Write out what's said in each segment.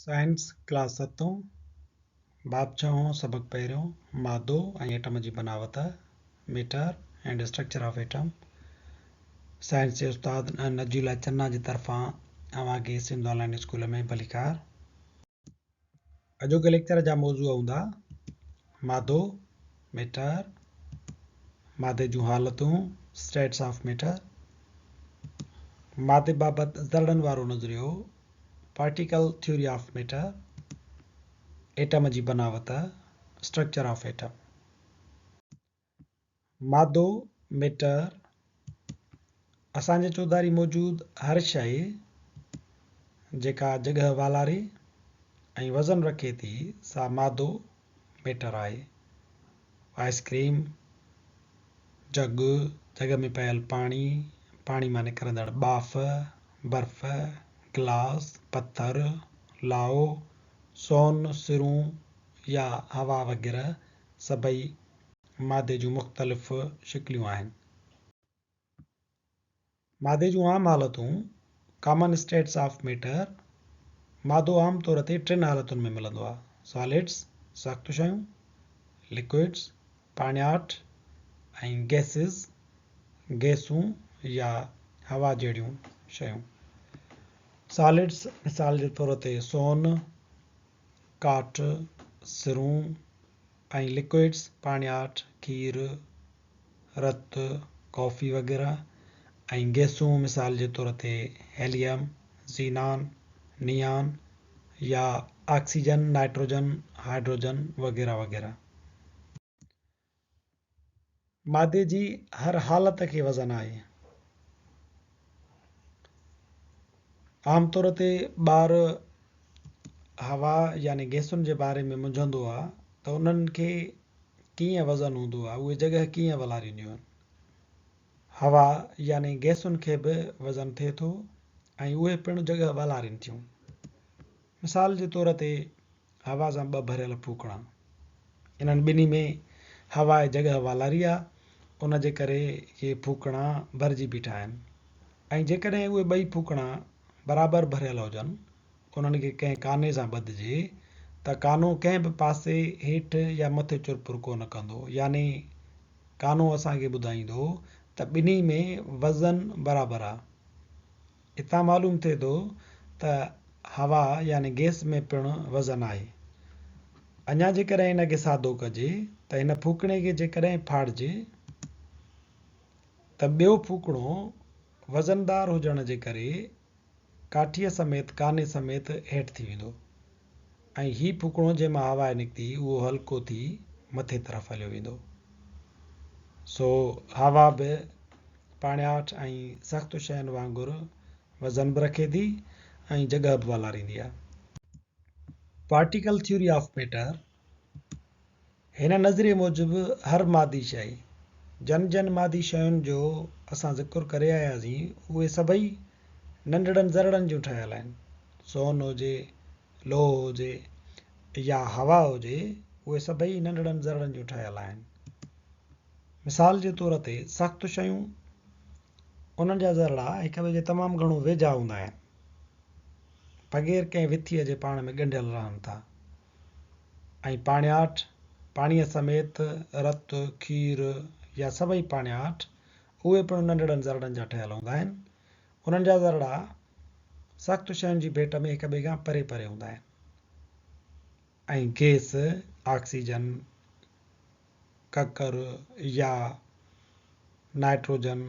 Science, class ستون، باب ڇهون، سبق پهريون، مادو ۽ ايٽم جي بناوت، Matter and Structure of Atom، science جي استاد نجي الله چنا جي طرفان اوهان کي سنڌ آن لائين اسڪول ۾ ڀليڪار. اڄوڪي ليڪچر جا موضوع هوندا، مادو، Matter، مادي جون حالتون، States of Matter، مادي بابت ذرڙن وارو نظريو، Particle Theory of Matter، atom جي بناوت، Structure of Atom. مادو، Matter، اسان جي چوڌاري موجود هر شيء جيڪا جڳهه والاري ۽ وزن رکي ٿي سا مادو، Matter، آهي. آئس ڪريم، جڳ، جڳ ۾ پيل پاڻي، پاڻي مان نڪرندڙ ٻاڦ، برف، گلاس، پٿر، لائو، سون، سرون يا هوا وغيره سڀئي مادي جون مختلف شڪليون آهن. مادي جون عام حالتون، Common States of Matter، مادو عام طور تي ٽن حالتن ۾ ملندو آهي، Solids، سخت شيون، Liquids، پاڻياٺ، ۽ Gases، گئسون يا هوا جهڙيون شيون. Solids، مثال جي طور تي سون، ڪاٺ، سرون، ۽ Liquids، پاڻياٺ، کير، رت، ڪافي وغيره، ۽ گئسون مثال جي طور تي هيليم، زينان، نيان يا آڪسيجن، نائٽروجن، هائڊروجن وغيره وغيره. مادي جي هر حالت کي وزن آهي. عام طور تي ٻار هوا يعني گئسن جي باري ۾ منجهندو آهي ته انهن کي ڪيئن وزن هوندو آهي، اهي جڳهه ڪيئن ولارينديون آهن. هوا يعني گئسن کي به وزن ٿئي ٿو ۽ اهي پڻ جڳهه ولارين ٿيون. مثال جي طور تي هوا سان ٻه ڀريل ڦوڪڻا. انهن ٻنهي ۾ هوا جڳهه والاري آ، ان جي ڪري اهي ڦوڪڻا ڀرجي بيٺا آهن ۽ جيڪڏهن اهي ٻئي ڦوڪڻا برابر ڀريل هجن، انهن کي ڪنهن ڪاني سان ٻڌجي ته ڪانو ڪنهن به پاسي هيٺ يا مٿي چرپر ڪو نه ڪندو، يعني ڪانو اسان کي ٻڌائيندو ته ٻنهي ۾ وزن برابر آ. اتان معلوم ٿئي ٿو ته هوا يعني گئس ۾ پڻ وزن آهي. اڃا جيڪڏهن ان کي سادو ڪجي ته هن ڦوڪڻي کي جيڪڏهن ڦاڙجي ته ٻيو ڦوڪڻو وزندار هجڻ جي ڪري ڪاٺيء سميت ڪاني سميت هيٺ ٿي ويندو ۽ هي ڦوڪڻو جنهن مان هوا نڪتي اهو هلڪو ٿي مٿي طرف هليو ويندو. سو هوا به پاڻياٺ ۽ سخت شين وانگر وزن به رکي ٿي ۽ جڳهه به والاريندي آهي. پارٽيڪل ٿيوري آف ميٽر، هن نظريي موجب هر مادي شيء، جن جن مادي شين جو اسان ذڪر ڪري آياسين، اهي سڀئي ننڍڙن ذرڙن جون ٺهيل آهن. سون هجي، لوهه هجي يا هوا هجي، اهي سڀئي ننڍڙن ذرڙن جون ٺهيل آهن. مثال جي طور تي سخت شيون، انهن جا ذرڙا هڪ ٻئي جي تمام گهڻو ويجها هوندا آهن، بغير ڪنهن وٿيء جي پاڻ ۾ ڳنڍيل رهن ٿا ۽ پاڻياٺ، پاڻيء سميت رت، کير يا سڀئي پاڻياٺ، اهي پڻ ننڍڙن ذرڙن جا ٺهيل هوندا آهن. انهن جا ذرڙا سخت شين جي ڀيٽ ۾ هڪ ٻئي کان پري پري هوندا آهن ۽ گئس، آڪسيجن، ڪڪر يا نائٽروجن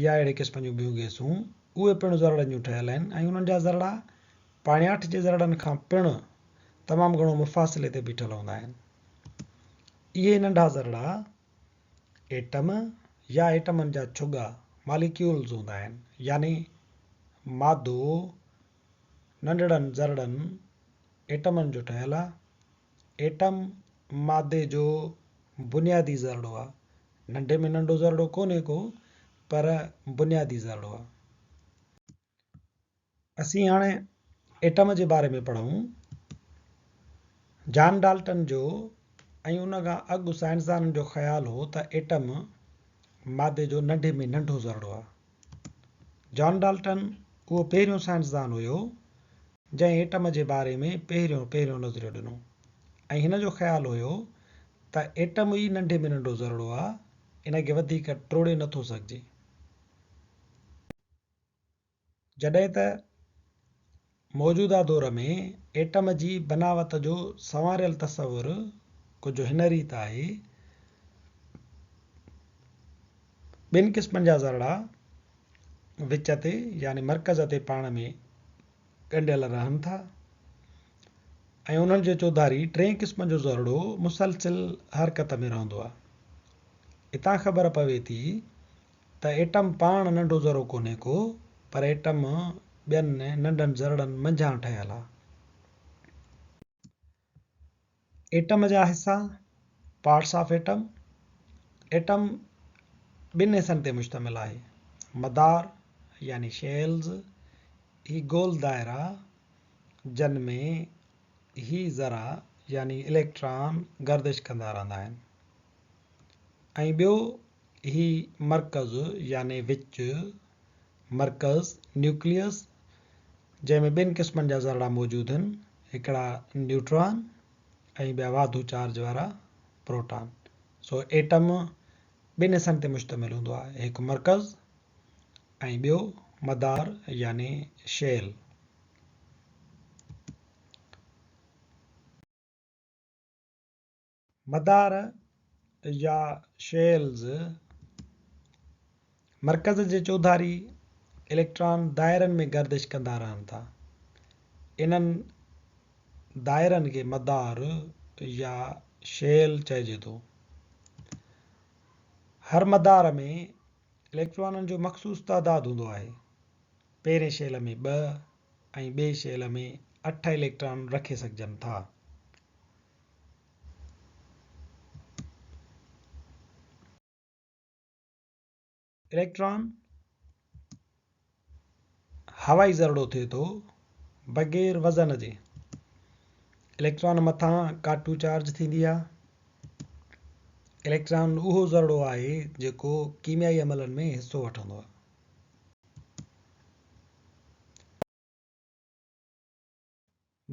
يا اهڙي قسم جون ٻيون گئسون اهي پڻ ذرڙن جون ٺهيل آهن ۽ انهن جا ذرڙا پاڻياٺ جي ذرڙن کان پڻ تمام گهڻو مفاصلي تي بيٺل هوندا آهن. اهي ننڍا ذرڙا ايٽم يا ايٽمن جا ڇڳا، Molecules، هوندا آهن يعني مادو ننڍڙن ذرڙن، ايٽمن، جو ٺهيل آهي. ايٽم مادي جو بنيادي ذرڙو آ. ننڍي ۾ ننڍو ذرڙو ڪونهي ڪو پر بنيادي ذرڙو آ. اسين هاڻي ايٽم جي باري ۾ پڙهون. جان ڊالٽن جو ۽ ان کان اڳ سائنسدانن جو خيال هو ته ايٽم مادي جو ننڍي ۾ ننڍو ذرڙو آ. جان ڊالٽن اهو پهريون سائنسدان هيو. جنهن ايٽم جي باري ۾ پهريون پهريون نظريو ڏنو ۽ هن جو خيال هيو ته ايٽم ئي ننڍي ۾ ننڍو ذرڙو آ، ان کي وڌيڪ ٽوڙي نه ٿو سگهجي. جڏهن ته موجوده دور ۾ ايٽم جي بناوت جو سنواريل تصور ڪجهه هن ريت آهي، ٻن قسمن جا ذرڙا وچ تي يعني مرڪز تي پاڻ ۾ ڳنڍيل رهن ٿا ۽ انهن جي چوڌاري ٽئين قسم جو ذرڙو مسلسل حرڪت ۾ رهندو آهي. اتان خبر پوي ٿي ته ايٽم پاڻ ننڍو ذرو ڪونهي ڪو پر ايٽم ٻين ننڍن ذرڙن منجهان ٺهيل آهي. ايٽم جا حصا، Parts of Atom، atom ٻن حصن تي مشتمل آهي، مدار يعني Shells، هي گول دائرا جن ۾ هي ذرا يعني اليڪٽران گردش ڪندا رهندا آهن ۽ ٻيو هي مرڪز يعني وچ، مرڪز، Nucleus، جنهن ۾ ٻن قسمن جا ذرڙا موجود هن، هڪڙا نيوٽران ۽ ٻيا واڌو چارج وارا پروٽان. سو ايٽم ٻن حصن تي مشتمل هوندو آهي، هڪ مرڪز ۽ ٻيو مدار يعني شيل. مدار يا شيلز مرڪز جي چوڌاري اليڪٽران دائرن ۾ گردش ڪندا رهن ٿا. انهن دائرن کي مدار يا شيل چئجي ٿو. هر مدار ۾ اليڪٽرانن جو مخصوص تعداد هوندو آهي. پهرين شيل ۾ ٻه ۽ ٻئي شيل ۾ اٺ اليڪٽران رکي سگهجن ٿا. اليڪٽران هوائي ذرڙو ٿئي ٿو بغير وزن جي. اليڪٽران مٿان ڪاٽو چارج ٿيندي آهي. اليڪٽران اهو ذرڙو آهي جيڪو ڪيميائي عملن ۾ حصو وٺندو آهي.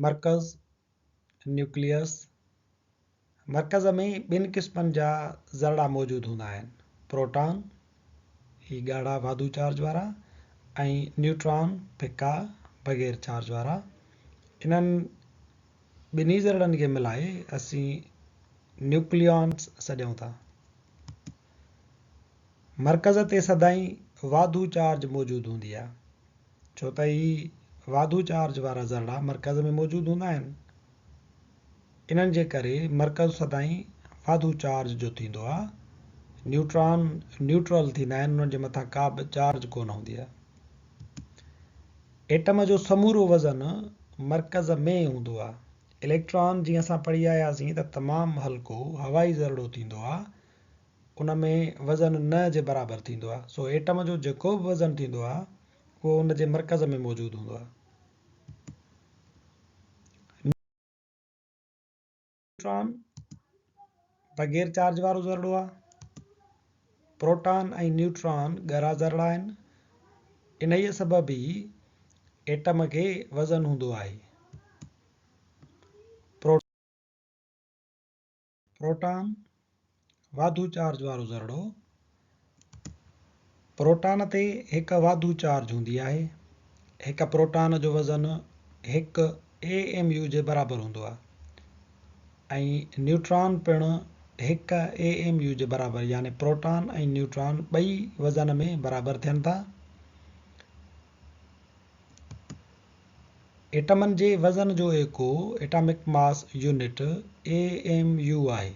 مرڪز، Nucleus، مرڪز ۾ ٻن قسمن جا ذرڙا موجود هوندا آهن، پروٽان، هي ڳاڙها واڌو چارج وارا، ۽ نيوٽران، ڦڪا بغير چارج وارا. انهن ٻنهي ذرڙن کي ملائي اسين نيوڪليونس سڏيون ٿا. مرڪز تي سدائين واڌو چارج موجود هوندي آهي. ڇو ته هي واڌو چارج وارا ذرڙا مرڪز ۾ موجود هوندا آهن. انهن جي ڪري مرڪز سدائين واڌو چارج جو ٿيندو آهي. نيوٽران نيوٽرل ٿيندا آهن انهن جي مٿان ڪا به چارج ڪونه هوندي آهي. ايٽم جو سمورو وزن مرڪز ۾ هوندو آهي. اليڪٽران جيئن اسان پڙهي آياسين ته تمام هلڪو هوائي ذرڙو ٿيندو آهي. ان ۾ وزن نه جي برابر ٿيندو آهي. سو ايٽم جو جيڪو به وزن ٿيندو آهي اهو ان جي مرڪز ۾ موجود هوندو آهي. نيوٽران بغير چارج وارو ذرڙو آهي. پروٽان ۽ نيوٽران ڳرا ذرڙا آهن. انهيء سبب ئي ايٽم کي وزن هوندو آهي. پروٽان، واڌو چارج وارو ذرڙو، پروٽان تي هڪ واڌو چارج هوندي آهي. هڪ پروٽان جو وزن هڪ اي ايم يو جي برابر هوندو آهي ۽ نيوٽران پڻ هڪ اي ايم يو جي برابر يعني پروٽان ۽ نيوٽران ٻئي وزن ۾ برابر ٿين ٿا. ايٽمن جي وزن جو ايڪو، Atomic Mass Unit، AMU، آهي.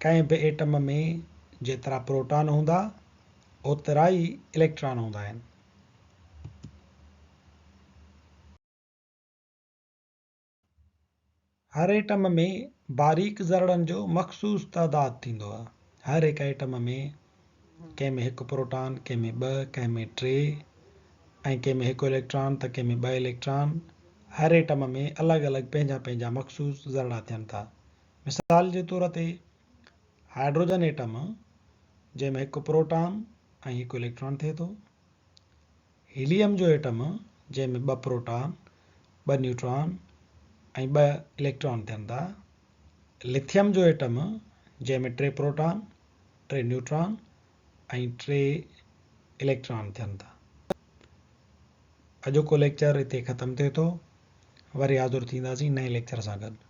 ڪنهن به ايٽم ۾ جيترا پروٽان هوندا، اوترا ئي اليڪٽران هوندا آهن. هر ايٽم ۾ باريڪ ذرڙن جو مخصوص تعداد ٿيندو آهي. هر هڪ ايٽم ۾ ڪنهن ۾ هڪ پروٽان، ڪنهن ۾ ٻه، ڪنهن ۾ ٽي ۽ ڪنهن ۾ هڪ اليڪٽران ته ڪنهن ۾ ٻه اليڪٽران. هر ايٽم ۾ الڳ الڳ پنهنجا پنهنجا مخصوص ذرڙا ٿين ٿا. مثال جي طور تي هائيڊروجن ايٽم جنهن ۾ هڪ پروٽان ۽ هڪ اليڪٽران ٿئي ٿو. هيليم جو ايٽم جنهن ۾ ٻه پروٽان، ٻه نيوٽران ۽ ٻه اليڪٽران ٿين ٿا. لٿيم جو ايٽم جنهن ۾ ٽي پروٽان، ٽي نيوٽران ۽ ٽي اليڪٽران ٿين ٿا. اڄوڪو ليڪچر هتي ختم ٿئي ٿو. وري حاضر ٿينداسين نئين ليڪچر سان گڏ.